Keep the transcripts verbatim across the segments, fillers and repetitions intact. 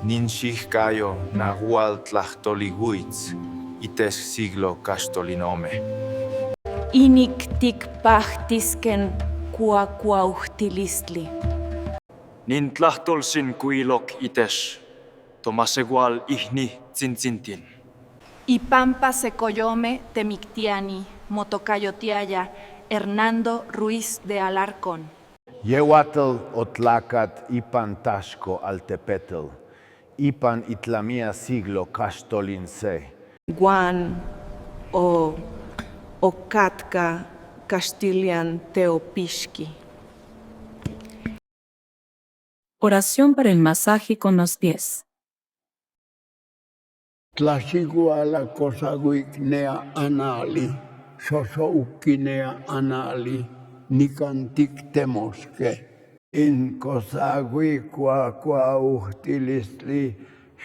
Ninxijkayo nahual tlahtoliguits ites siglo kaxtolinome. Iniktikpajtisken kuakuauhtilistli. Nintlahtol sin kuilok ites, tomaseual ihni tsintsintin. Ipampa sekoyome temiktiani, motokayotiaya Hernando Ruiz de Alarcón. Yehuatel otlakat ipan taxko altepetel, ipan itlamia siglo kaxtolin se. Guan o, okatka kaxtilian teopixki. Oración para el masaje con los pies. Tlaxiguala kosaguiknea anali, xoxouhkinea anali, nikantik temoske. In kosaguik kuakuauhtilistli,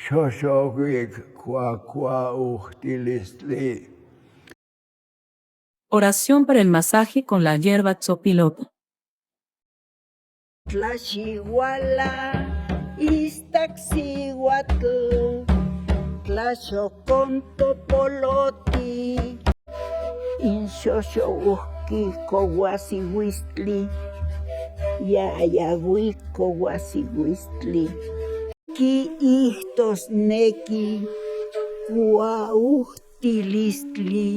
xoxouik kuakuauhtilistli. Oración para el masaje con la hierba tzopilote. Tlaxiguala, istaksiuatl, tlaxokon topoloti. In xoxouhki kouasiguistli, yayagui kouasiguistli. Ki ihtosneki kuauhtilistli.